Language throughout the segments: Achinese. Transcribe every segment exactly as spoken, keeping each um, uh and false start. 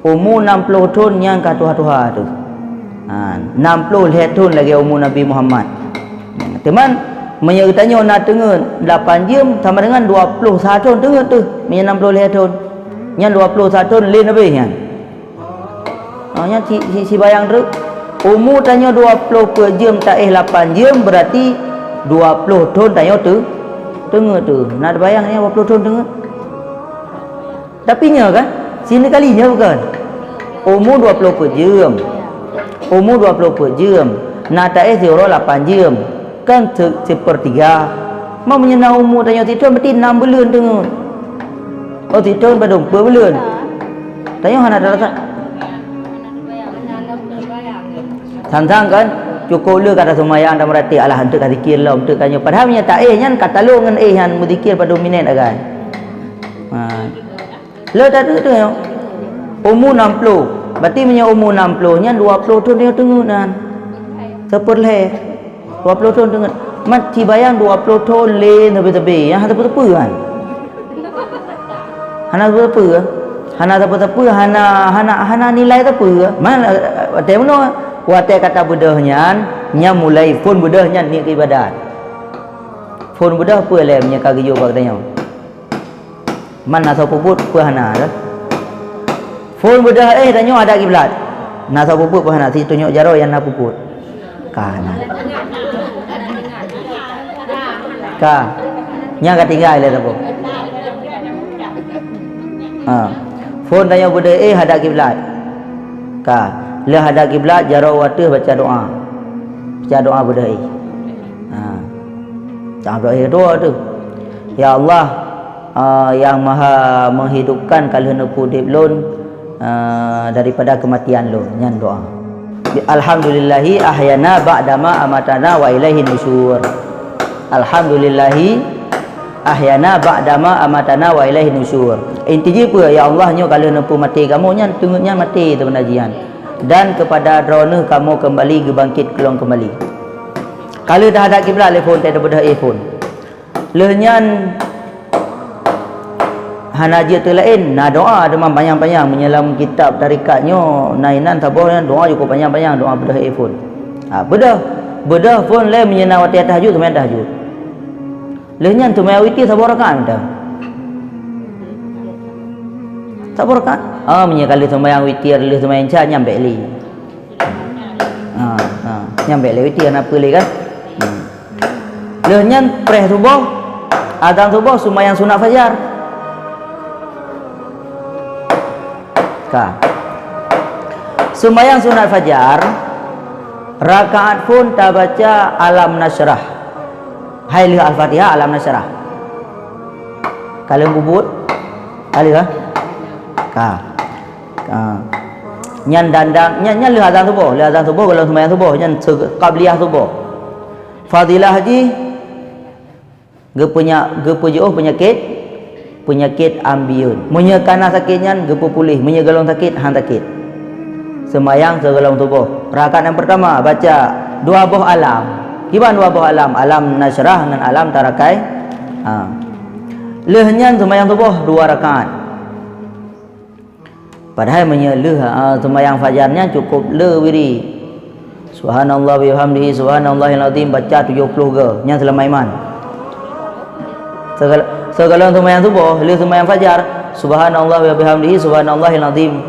Umu nam ploh thon nyan ka tuha-tuha teuh. Ha, nam ploh lhèe thon lagèe umu Nabi Muhammad. Teuma, meunyoe geutanyoe na teungeut lapan jeuem sama dengan dua ploh sa thon teungeut teuh, meunyoe nam ploh lhèe thon. Nyan dua ploh sa thon lé leubeh nyan. Ha, nyan si, si, sibayang treuk. Umu tanyoe dua ploh peuet jeuem taéh lapan jeuem, berarti dua ploh thon tanyoe teu-, teungeut teuh. Na teubayang nyan dua ploh thon teungeut? Tapi nyoe kan, sineukali nyoe bukon? Umu dua ploh peuet jeuem. Umu dua ploh peuet jeuem. Na taéh siuroe lapan jeuem. Kan se-, seupeurtiga. Ma meunyoe na umu tanyoe sithon, berarti nam buleuen teungeut. Oh, sithon padum? Peuet buleuen. Tanyoe hana tarasa. Sang-sang kan, cukôp le ka taseumayang, tameuratéb, alah, eunteuk ka zikir lom, eunteuk ka nyoe. Padahai meunyoe taéh nyan ka talô ngon éh nyan, meuzikir padum minét agak. Ha. Le tateuk tu nyoe. Umu nam ploh. Berarti meunyoe umu nam ploh nyan dua ploh thon nyoe teungeut nyan. Seupeurlhèe. Dua ploh thon teungeut. Mat sibayang dua ploh thon lé teubi-teubi. Nyan hana teupeu-teupeu kan? Hana teupeu-teupeu. Hana teupeu-teupeu, hana, hana, hana nilai teupeu. Man, eh, watèe meunoe, watèe ka tabeudôh nyan, nyan mulai phôn beudôh nyan niet keu ibadat. Phôn beudôh peue lé meunyoe ka geuyue bak tanyoe? Man na soe peubuet peue hana teuh? Phôn beudôh éh tanyoe hadap kiblat. Na soe peubuet peue hana? Si tunyok jaroe nyang na peubuet. Ka na. Ka. Nyang ka tinggai lé saboh. Ha. Phôn tanyoe beudôh éh hadap kiblat. Ka. Lheueh hadap kiblat, jaroe u ateueh baca doa. Baca doa beudôh éh. Ha. Baca doa éh keudua tu. Ya Allah, ah, nyang maha menghidupkan ka lheueh neupeu udép lôn, ah, daripada keumatian lôn. Nyan doa. Alhamdulillahi ahyana ba'dama amatana wa ilaihin nusyur. Alhamdulillahi ahyana ba'dama amatana wa ilaihin nusyur. Inti jih peue? Ya Allah, nyoe ka lheueh neupeumaté kamoe nyan, teungeut nyan maté teubeuna jih nyan. Dan keupada Droeneueh kamoe keumbali geubangkét keulong keumbali. Ka lheueh tahadap kiblat lé phôn, tabeudôh éh phôn. Lheueh nyan hana jeuet teulaén, na doa teuma panyang-panyang. Meunyoe lam kitab tarekat nyoe na inan saboh nyan doa cukôp panyang-panyang, doa beudôh éh phôn. Ha, beudôh, beudôh phôn lé meunyoe na watèe tahajud, seumayang tahajud. Lheueh nyan seumayang witir saboh rakaat mantong. Saboh rakaat. Ah, meunyoe ka lheueh seumayang witir, lheueh seumayang isya nyan bèk lé. Ha, ha. Nyan bèk lé witir, na peue lé kan? Hmm. Lheueh nyan preh suboh, azan suboh, seumayang sunat fajar. Ka. Seumayang sunat fajar, rakaat phôn tabaca Alam Nasyrah. Hai lheueh Al-Fatihah, Alam Nasyrah. Ka lheueh peubuet? Ka lheueh, ha? Ka. Ka. Nyan dandang, nyan, nyan lheueh azan suboh, lheueh azan suboh, golom seumayang suboh, nyan se-, qabliyah suboh. Fadilah jih, geupeunya-, geupeujiôh peunyakét, peunyakét ambieun. Meunyoe ka na sakét nyan, geupeupuléh. Meunyoe golom sakét, han sakét. Seumayang sigohlom suboh. Rakaat nyang peurtama, baca dua boh alam. Kiban dua boh alam? Alam Nasyrah ngon Alam Tarakai. Ha. Lheueh nyan seumayang suboh dua rakaat. Padahai meunyoe lheueh, ah, seumayang fajar nyan cukôp le wirid. Subhanallah wa bihamdihi, subhanallahil azim, baca tujoh ploh goe. Nyan seulama iman. Sigohl-, sigohlom seumayang suboh, lheueh seumayang fajar, subhanallah wa bihamdihi, subhanallahil azim,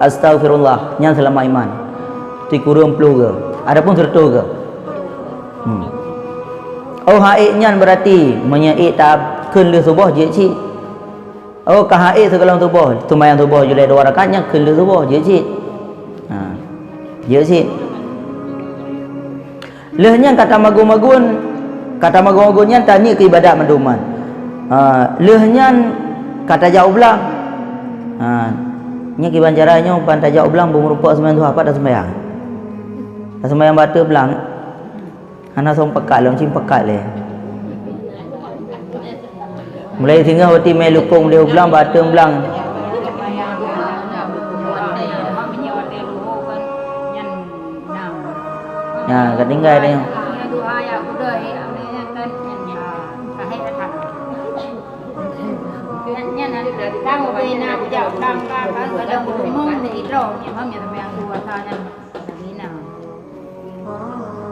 astaghfirullah. Nyan seulama iman. Sikureueng ploh goe. Adapun seureutôh goe. Hmm. Oh, ha ék nyan berarti, meunyoe ék ta-, kheun lheueh suboh jeuet cit. Oh, ka ha ék sigohlom suboh, seumayang suboh julai dua rakaat nyan kheun lheueh suboh, jeuet cit. Ha. Jeuet cit. Lheueh nyan ka tamagun-magun, ka tamagun-magun nyan taniet keu ibadat mandum nyan. Ha, lheueh nyan ka tajak u blang. Ha. Nyan kiban cara nyoe ban tajak u blang beumeurumpok seumayang duha, pat taseumayang? Taseumayang bak ateueh blang. Hana song pakat lé, cit pakat lé. Mulai singoh watèe mé lukông deh u blang, bak ateueng blang. Nyan, ka tinggai deh.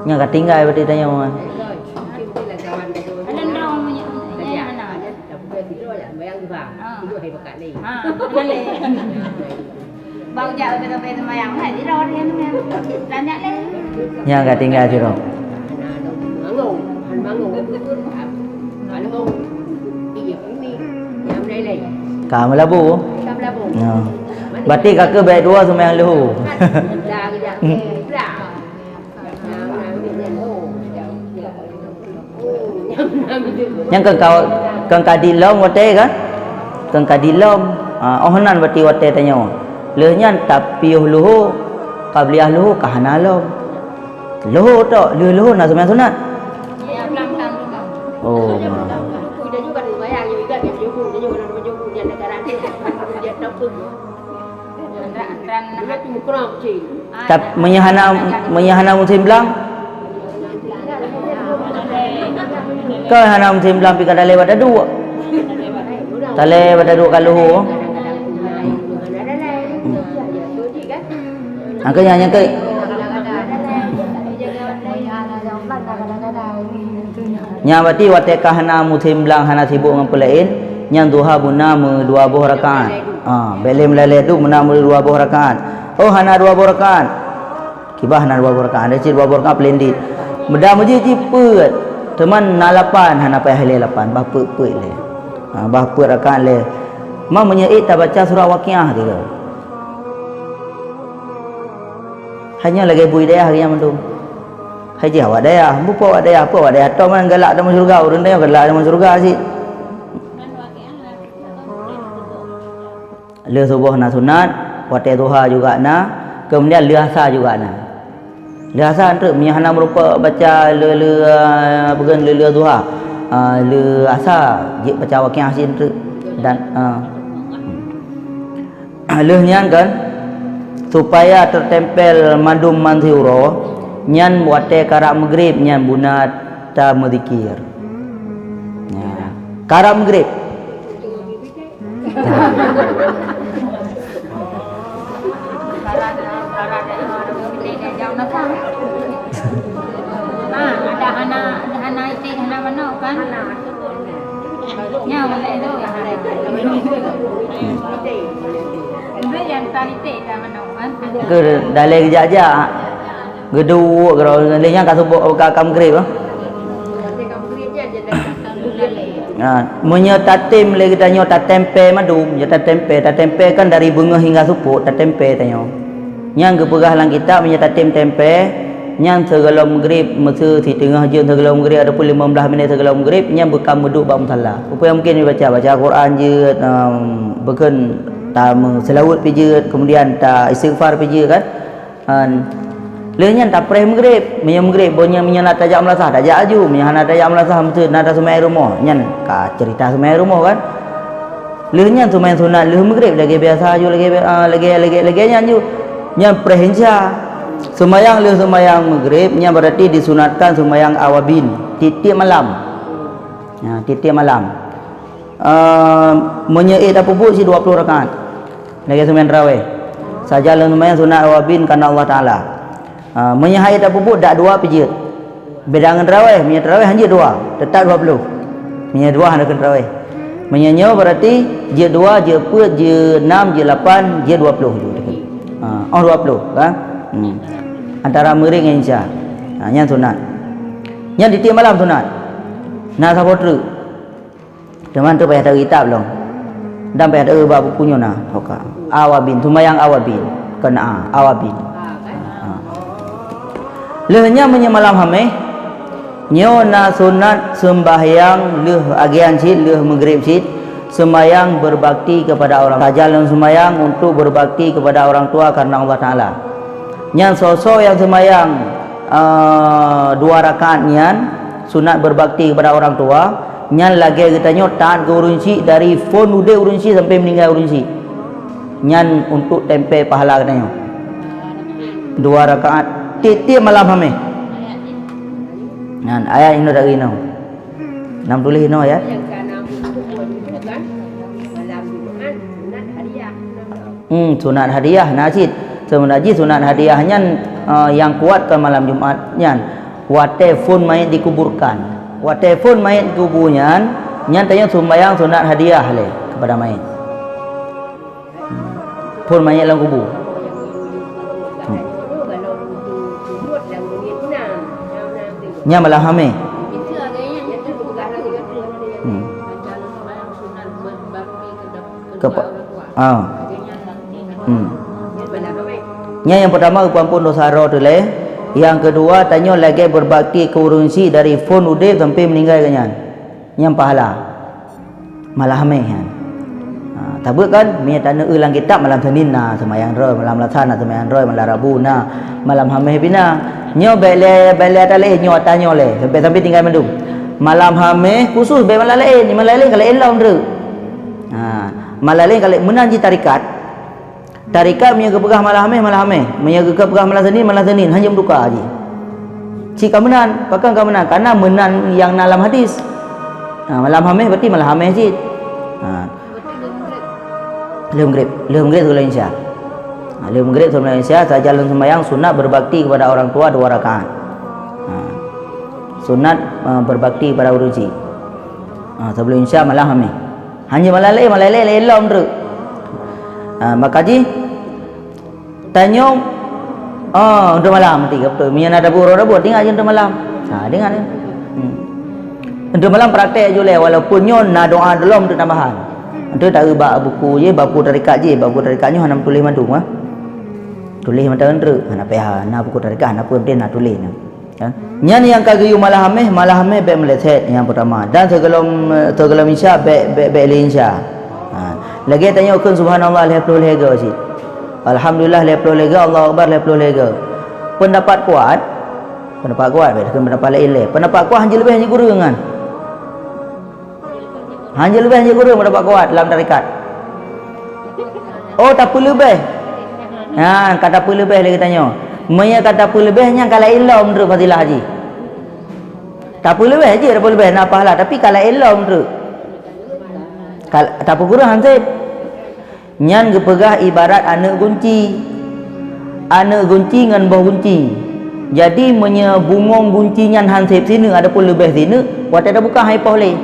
Nyang ka tinggai berarti tanyoe. Bang jak sampai-sampai sembahyang, hai, di luar dia ni. Tanya leh. Nyang ka tinggai sidroe. Bangun, bangun. Bangun. Iya, ini. Yang lain-lain. Ka meulabu. Ka meulabu. Ya. Berarti ka keuh bèk dua sembahyang leuhô. Dah, dah. Dah. Nyang keu ka, keu ka dilom watèe kan? Keu ka dilom. Ha, oh nan berarti watèe tanyoe. Lheuh nyan tapiôh leuhô, qabliyah leuhô ka hana lom. Leuhô tok, lheuh leuhô na seumayang sunat. Oh. Tap-, meunyo hana, meunyo hana musém blang? Kan hana musém blang pih ka talèe bak taduek. Talèe bak taduek ka leuhô. Angka nyan, nyan keuh. Nyan berarti watèe ka hana musém blang, hana sibuk ngon peulaén, nyan duha beuna meudua boh rakaat. Ha, bèk lé meulèe-lèe tu beuna meudua boh rakaat. Oh, hana dua boh rakaat. Kiban hana dua boh rakaat, ada cit dua boh rakaat peulendit. Meuda meujih jipeuet, teuma na lapan, hana payah lé lapan, bah peuet-peuet lé. Ha, bah peuet rakaat lé. Ma meunyo ék tabaca surat Waqiah tu. Hanya lagèe bui dayah geuh nyan mandum. Hai jih awak dayah, bupo awak dayah, po awak dayah tok man galak tamong syeuruga, ureueng dayah galak tamong syeuruga cit. Lheuh suboh na sunat, watèe duha juga na, kemudian lheuh asa juga na. Lheuh asa treuk, meunyo hana meurumpok baca lheuh-lheuh, ah, peugah lheuh-lheuh duha, ah, lheuh asa jeuet baca Waqiah cit treuk. Dan, ah, lheuh nyan kan, supaya teutempel mandum mantri uroe, nyan watèe karab meugrib nyan beuna tameuzikir. Nyan. Karab meugrib. Ah, ada hana, ada hana iték, hana manok kan? Nyawa lé tu. Itu yang tadi iték dah manok kan? Ke dalai kejak-jak. Geuduek keudroe lheuh nyan ka suboh ka, ka meugrib, ah. Ha, meunyoe tatem lé geutanyoe tatempé mandum, meunyoe tatempé, tatempé kan dari beungoh hingga supok, tatempé tanyoe. Nyan geupeugah lam kitab, meunyoe tatem tempé, nyan sigohlom meugrib, meuseu siteungoh jeuem sigohlom meugrib ataupun limong blaih minét sigohlom meugrib, nyan beukam meuduek bak musala. Peue nyang mungken jibaca, baca Quran jeuet, em, bukon tameuseulaweuet pih jeuet, kemudian ta istighfar pih jeuet kan. Kan. Lheuh nyan tapreh meugrib. Meunyoe meugrib, boh nyan meunyoe na tajak meulasah, tajak aju. Meunyoe hana tajak meulasah, meuseu na taseumayang rumoh. Nyan ka ceurita seumayang rumoh kan. Lheuh nyan seumayang sunat lheuh meugrib lagèe biasa aju, lagèe, ah, lagèe, lagèe, lagèe nyan aju. Nyan preh insya. Seumayang lheuh seumayang meugrib, nyan berarti disunatkan seumayang awabin. Tiep-tiep malam. Ya, tiep-tiep malam. Ah, meunyoe ék tapeubuet si dua ploh rakaat. Lagèe seumayang tarawih. Sajan lôn seumayang sunat awabin karena Allah Taala. Ha, meunyoe han ék tapeubuet dak dua pih jeuet. Beda ngon tarawih, meunyoe tarawih han jeuet dua, teutap dua ploh. Meunyoe dua hana kheun tarawih. Meunyoe nyoe berarti jeuet dua, jeuet peuet, jeuet nam, jeuet lapan, jeuet dua ploh jeuet. Ha, oh dua ploh kan? Hmm. Antara meugrib ngon isya. Ha, nyan sunat. Nyan tiep-tiep malam sunat. Na saboh treuk. Teuma tu payah taeu kitab lom. Dan payah taeu bak buku nyoe na. Oka. Awabin, seumayang awabin. Kena awabin. Ha. Lheuh nyan meunyoe malam Hamèh, nyoe na sunat seumbahyang lheuh agian cit, lheuh meugrib cit, seumbahyang berbakti kepada orang. Sajan lôn seumbahyang untuk berbakti kepada orang tua karena Allah Taala. Nyan soe-soe nyang seumbahyang, eh, dua rakaat nyan, sunat berbakti kepada orang tua, nyan lagèe geutanyoe taat keu ureueng chik dari phon udép ureueng chik sampai meuninggai ureueng chik. Nyan untuk tempé pahala geutanyoe. Dua rakaat tiep-tiep malam Hamèh. Nyan ayat inoe dari inoe. Nam tuléh inoe ayat. Malam Jumat. Hmm, sunat hadiah na cit. Sebenarnya sunat hadiah nyan, eh, yang kuat ke malam Jumat nyan. Watée phon mayit dikuburkan. Watée phon mayit dikubur nyan, nyan tanyoe sumbayang sunat hadiah lé kepada mayit. Hmm. Phon mayit lam kubu. Hmm. Nyan malam Hameh. Hmm. Kepa-, ah. Hmm. Nyan nyang pertama geupeuampon dosa droe teuh lé. Nyang keudua, tanyoe lagée berbakti keu ureuëng chik dari phon udeb sampai meuninggai geuhnyan. Nyan pahala. Malam Hameh nyan. Ha, tabeuet kan, meunyoe taneuk eu lam kitab malam Senin na seumayang droe, malam Selasa na seumayang droe, malam Rabu na, malam Hameh pih na. Nyoe bék lé, bék lé ata laén, nyoe ata nyoe lé. Sampai, sampai tinggai mandum. Malam Hameh khusus bék malam laén, malam laén ka laén lom treuk. Ha, malam laén ka laén meunan jih tarekat. Tarekat meunyoe geupeugah malam Hameh, malam Hameh. Meunyoe geupeugah malam Senin, malam Senin. Hana meutuka jih. Cit ka meunan, pakon ka meunan? Karena meunan nyang na lam hadis. Ha, malam Hameh berarti malam Hameh cit. Ha. Lheueh Maghrib, lheueh Maghrib sebelum Isya. Ha, lheueh Maghrib sebelum Isya, saja lôn sembahyang sunat berbakti kepada orang tua dua rakaat. Ha. Sunat, eh, berbakti kepada ureuëng chik. Ha, sebelum Isya malam Hameh. Hana malam laén, malam laén laén lom treuk. Ha, maka jih tanyoe, oh, untuk malam nanti, betul. Meunyoe na dapur, dapur, tinggai jih untuk malam. Ha, tinggai jih. Hmm. Untuk malam praktek ju lé, walaupun nyoe na doa lom untuk tambahan. Untuk tahu bak buku je, bak buku tarekat je, bak buku tarekat nyoe hana tuléh mandum, ha. Tuléh mantong treuk, hana payah, na buku tarekat, hana pun na tuléh na. Ha? Nyan nyang ka geuyue malam Hameh, malam Hameh bék meuleset nyang peutama. Dan sigohlom, sigohlom Isya bék, bék, bék lé Isya. Ha. Lagée tanyoe kheun subhanallah lhée ploh lhée goe cit. Alhamdulillah lhée ploh lhée goe, Allahu Akbar lhée ploh lhée goe. Peundapat kuat, peundapat kuat, bék kheun peundapat laén lé. Peundapat kuat hana leubeh hana kureueng kan. Hana leubeh hana kureueng dapat kuat lam tarekat. Oh, tapeuleubeh. Ha, ka tapeuleubeh lé geutanyoe. Meunyoe ka tapeuleubeh nyan ka laén lom treuk fadilah jih. Tapeuleubeh jih, tapeuleubeh na pahala, tapi ka laén lom treuk. Ka, tapeukureueng hana sép. Nyan geupeugah ibarat aneuëk gunci. Aneuëk gunci ngon boh gunci. Jadi, meunyoe bungong gunci nyan hana sép sineuk, ataupun leubeh sineuk, watée tabuka han jipoh lé.